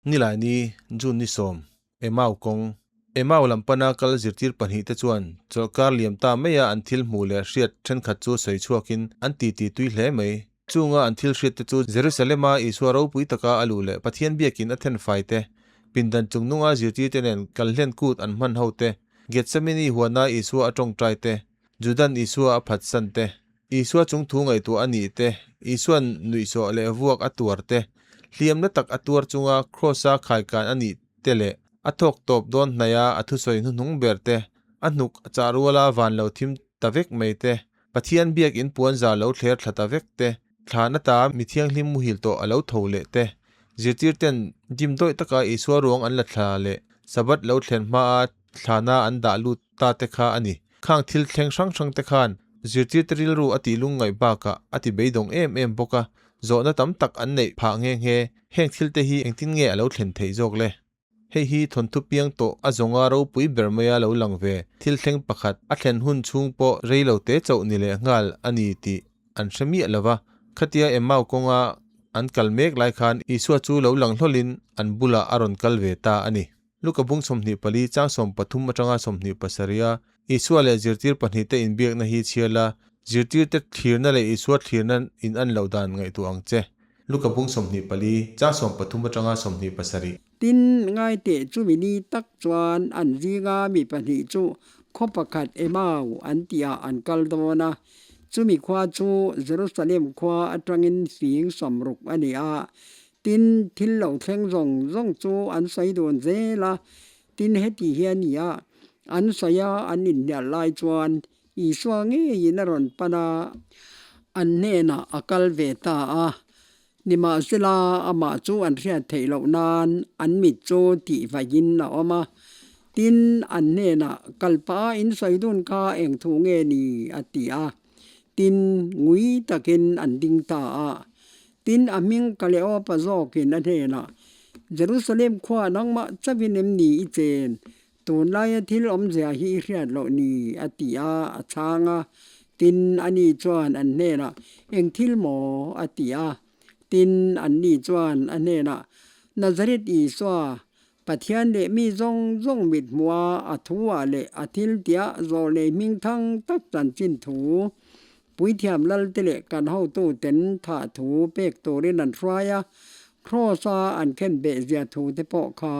Nilaini, June ni sawm, Emau kawng. Emau lam pana kal zirtir pahnihte chuan chawlhkar liam ta maia an thil hmuh leh hriat thenkhat chu sawi chhuakin an titi tui hle mai. Chunga an thil hriatte chu Jerusalema Isua ropui taka a luh leh Pathian biakin a thenfai te, pindan chungnunga zirtirte nen kalhlen kut an hman ho te, Gethsemane huana Isua a tawngtai te, Judan Isua a phatsan te, Isua chung thu ngaihtuah a nih te, Isua'n nuihsawh leh vuak a tuar te, hliamna tak a tuar chunga Kraws-a khaikan a nih te leh a thawk tawp dawn hnaiha a thusawi hnuhnung ber te, a hnuk chah ruala van lo thim ta vek mai te, Pathian biakin puan zar lo thler thla ta vek te, thlan ata mi thianghlim muhil tawh a lo tho leh te, zirtirten dim dawih taka Isua ruang an la thla leh Sabbath lo thlen hmaa thlana an dah lut ta te kha a ni. Khang thil thleng hrang hrang te khan zirtirte rilru a tih lungngaih bakah a ti beidawng em em bawk a, zawhna tam tak an neih phah nghe nghe. Heng thil te hi engtin nge a lo thlen theih zawk le? Hei hi thawnthu piang tawh a zawnga ropui ber maia lo lang ve thil thleng pakhat a thlen hun chhung pawh rei lo te chauh ni leh nghal a ni tih an hre miah lo va. Khatia Emau kawnga an kal mek lai khan Isua chu lo lang hlawlin an bulah a rawn kal ve ta a ni. Luka bung 24 chang 30 atanga 27 a Isua leh zirtir pahnihte inbiakna hi chhiar la, zirtirte thlirna leh Isua thlirna in an loh dan ngaihtuah ang che. Luka bung 24 chang 30 atanga 27. Tin, ngaiteh chumi ni tak chuan an zinga mi pahnih chu khaw pakhat Emau an tihah an kal dawn a. Chumi khua chu Jerusalem khua atangin fing 60 a ni a. Tin, thil lo thleng zawng zawng chu an sawi dawn zel a. Tin, heti hian ni a, an sawi a, an inhnial lai chuan Isua ngeiin a rawn pan a, an hnenah a kal ve ta a. Nimahsela, amah chu an hriat theih loh nan an mit chu tih vaiin a awm a. Tin, an hnenah, Kalpa in sawi dun kha eng thu nge ni? a ti a. Tin, ngui takin an ding ta a. Tin, a hming Kaleopa zawkin a hnenah, Jerusalem khua nangmah chauhin em ni i chen? Tunlaia thil awmzia hi i hriat loh ni? a ti a, a chhang a. Tin, ani chuan an hnenah, Eng thil maw? a ti a. Tin, anni chuan a hnenah, Nazareth Isua, Pathian leh mi zawng zawng mit hmuha a thuah leh a thil tiah zawlnei hming thang tak chanchin thu, puithiam lalte leh kan hotuten thah thu pek turin an hruai a, Kraws-a an khen beh zia thu te pawh kha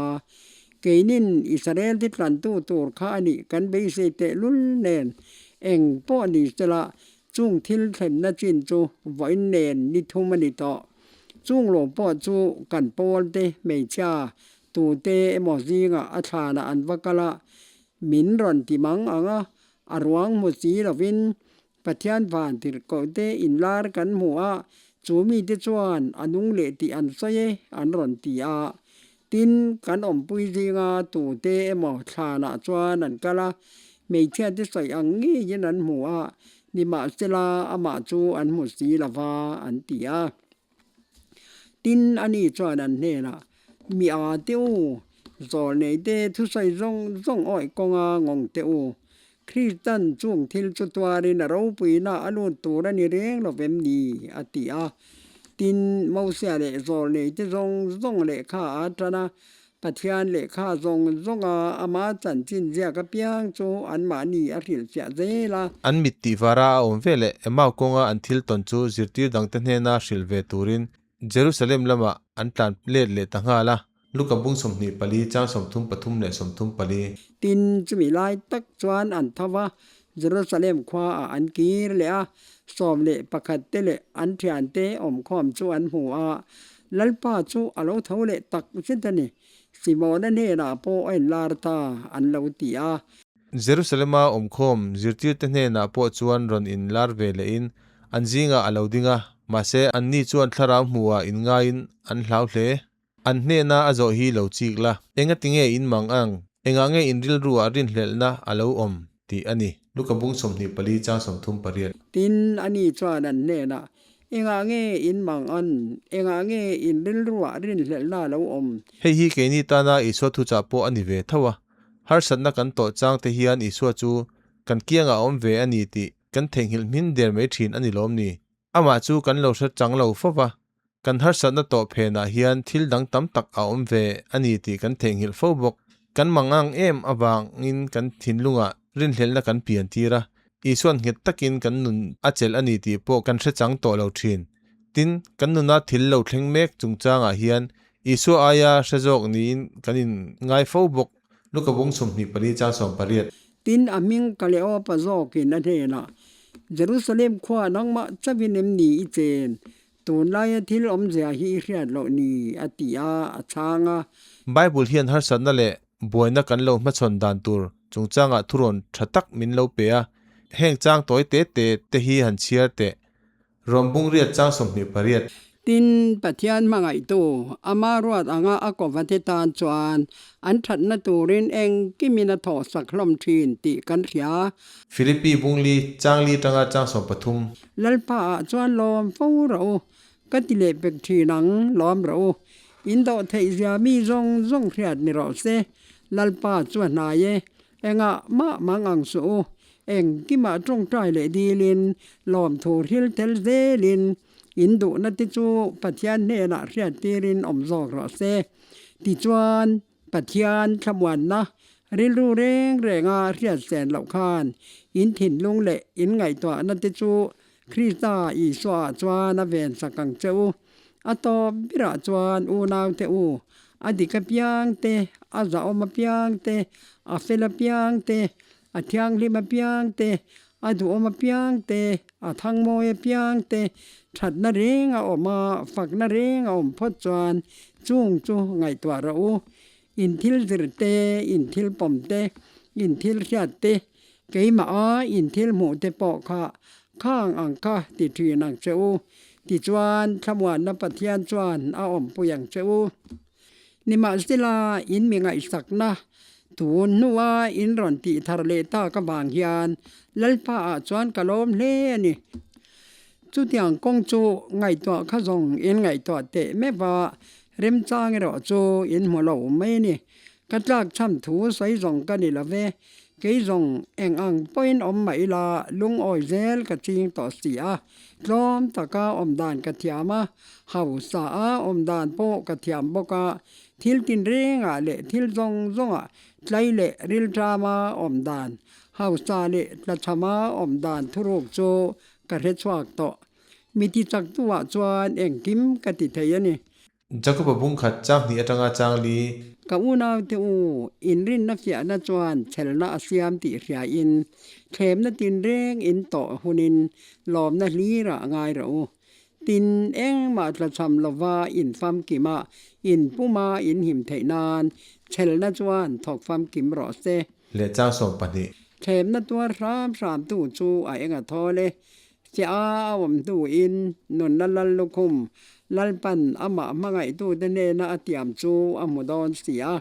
keinin Israel te tlantu tur kha a nih kan beisei tehlul nen eng pawh ni sela chung thil thlenna chin chu vawiin nen ni thum a ni tawh. Chung lo pawh chu kan pawlte hmeichhia tute emaw zingah a thlanah an va kal a, min rawn ti mang ang a, a ruang hmu si lovin Pathian van tirhkohte inlar kan hmu a, chu mite chuan a nung leh tih an sawi e an rawn ti a. Tin, kan awmpui zinga tute emaw thlanah chuan an kal a, hmeichhiate sawi ang ngeiin an hmu a, nimahsela amah chu an hmu si lo va, an ti a. Tin, ani chuan an hnenah, Mi a te u, zawlneite thusawi zawng zawng awih kawnga ngawng teh u. Kristan chung thil chu tuarin a ropuina a lut tur a ni reng lo vem ni? a ti a. Tin, Mosia leh zawlneite zawng zawng lehkha a tan a, Pathian lehkha zawng zawnga ama chanchin ziak apiang chu anmahni a hrilhfiah zel a. An mit tih vara a awm ve leh Emau kawnga an thil tawn chu zirtir dangte hnena hrilh ve turin Jerusalem lamah an tlan let leh ta nghal a. Luka bung 24 chang 33 leh 34. Tin, chumi lai tak chuan an tho va, Jerusalem khuaah an kir leh a, 11 te leh an thiante awmkhawm chu an hmu a. Lalpa chu a lo tho leh tak zet a ni, Simona hnenah pawh a inlar ta, an lo ti a. Jerusalema awmkhawm zirtirte hnenah pawh chuan rawn inlar ve lehin an zingah a lo ding a, mahse anni chuan thlarau hmuhah inngaiin an hlau hle. An hnena a zawh hi lo chik la, engati nge in mang ang, engah nge in rilruah rinhlelhna a lo awm tih a ni. Luka bung 24 chang 38. Tin, ani chuan an hnenah, Engah nge in mang an, engah nge in rilruah rinhlelhna a lo awm? Hei hi keini tana Isua thuchah pawh a ni ve tho a, harsatna kan tawh chang te hian Isua chu kan kiangah a awm ve a ni tih kan theihnghilh hmin der mai thin a ni lawm ni? Amah chu kan lo hre chang lo fo va. Kan harsatna tawh phenah hian thil dang tam tak a awm ve a ni tih kan theihnghilh fo bawk. Kan mangang em avangin kan thinlungah rinhlelhna kan pian tir a, Isuan nghet takin kan nun a chelh a ni tih pawh kan hre chang tawh lo thin. Tin, kan nuna thil lo thleng mek chungchangah hian Isua aia hre zawk niin kan inngai fo bawk. Luka bung 24 chang 18. Tin, a hming Kaleopa zawkin a hnenah, Jerusalem khua nangmah chauhin em ni i chen? Tunlaia thil awmzia hi i hriat loh ni, a ti a, a chhang a. Bible hian harsatna leh buaina kan lo hmachhawn dan tur chungchangah thurawn tha tak min lo pe a, heng chang tawi te te te hi han chhiar teh. Rawm bung riat chang 28. Tin, Pathian hmangaihtu, ama ruat anga a kawvate tan chuan an thatna turin engkimin a thawhsak hlawm thin tih kan hria. Philippi bung li chang li atanga chang 13. Lalpa ah chuan lawm fo rawh u, ka ti leh pek thin ang, lawm rawh u. In dawh theih zia mi zawng zawng hriat ni rawh se, Lalpa chu a hnai e, engah mah mang ang suh u, engkimah tawngtai leh dilin, lawmthu hril tel zelin, in duhna te chu Pathian hnenah hriat tirin awm zawk rawh se. Tichuan, Pathian thlamuanna rilru reng renga hriat sen loh khan in thinlung leh in ngaihtuahna te chu Krista Isua ah chuan a ven sak ang che u. A tawp berah chuan unaute u, a dik apiang te, a zahawm apiang te, a fel apiang te, a thianghlim apiang te, a duhawm apiang te, a thangmawi apiang te, thatna reng a awm a, fakna reng a awm phawt chuan chung chu ngaihtuah rawh u. In thil zir te, in thil pawm te, in thil hriat te, keimah a in thil hmuh te pawh kha khang ang kha ti thin ang che u. Tichuan thlamuanna Pathian chuan a awmpui ang che u. Nimahsela, in mi ngaihsakna tun hnua in rawn tih thar leh tak avang hian Lalpa ah chuan ka lawm hle a ni. Chutiang kawng chu ngaihtuah kha zawng in ngaihtuah teh meuh a, remchang erawh chu in hmu lo mai a ni. Ka tlak chhan thu sawi zawng ka ni lo ve, kei zawng eng ang pawhin awm mah ila lungawi zel ka ching tawh si a. Tlawm taka awm dan ka thiam a, hausa a awm dan pawh ka thiam bawk a, thil tinrengah leh thil zawng zawngah tlai leh rilṭama awm dan, hausa leh tlachhama awm dan thuruk chu ka hre chhuak tawh. Mi tichaktuah chuan engkim ka ti thei a ni. Jakoba bung khat chang hnih atanga chang li. Ka unaute u, inrinna fiahna chuan chhelna a siam tih hriain, thlemna tinreng in tawh hunin lawmna hlirah ngai rawh u. Tin, engmah tlachham lova in famkima in puma in him theih nan chhelna chuan thawk famkim rawh se. Leh chang 12. Thlemna tuar hram hramtu chu a eng a thawl e. Che a a awm hnuin nunna lal lukhum Lalpan amah hmangaihtute hnena a tiam chu a hmu dawn si a.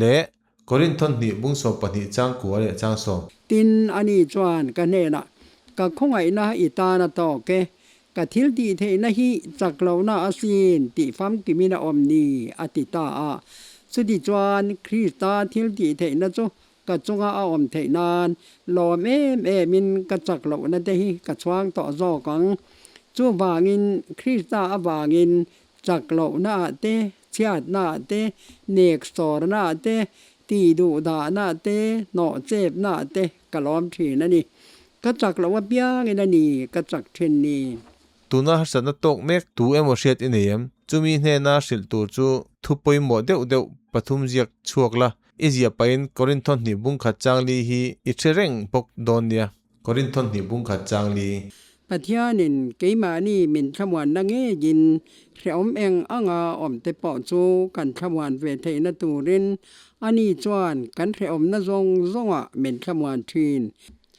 Leh Korinthon hnih bung 12 chang kua leh chang sawm. Tin, ani chuan ka hnenah, Ka khawngaihna i tan a tawk e, ka thil tih theihna hi chak lohna asin tih famkimin a awm ni, a ti ta a. Chutichuan, Krista thil tih theihna chu Ka chunga a awm theih nan lawm em emin ka chak lohna te hi ka chhuang tawh zawk ang. Chuvangin Krista avangin chak lohna ah te, chhiatna ah te, nek sawrna ah te, tih duh dahna ah te, hnawh chepna ah te ka lawm thin a ni. Ka chak loh apiangin a ni ka chak thin ni. Tuna harsatna tawk mek tu emaw hriat i nei em? Chumi hnena hrilh tur chu thu pawimawh deuh deuh pathum ziak chhuak la, I ziah pahin Korinthon hnih bung khat chang li hi i hre reng bawk dawn nia. Korinthon hnih bung khat chang li. Pathianin keimahni min thlamuanna ngeiin hrehawm eng anga awmte pawh chu kan thlamuan ve theihna turin ani chuan kan hrehawmna zawng zawngah min thlamuan thin.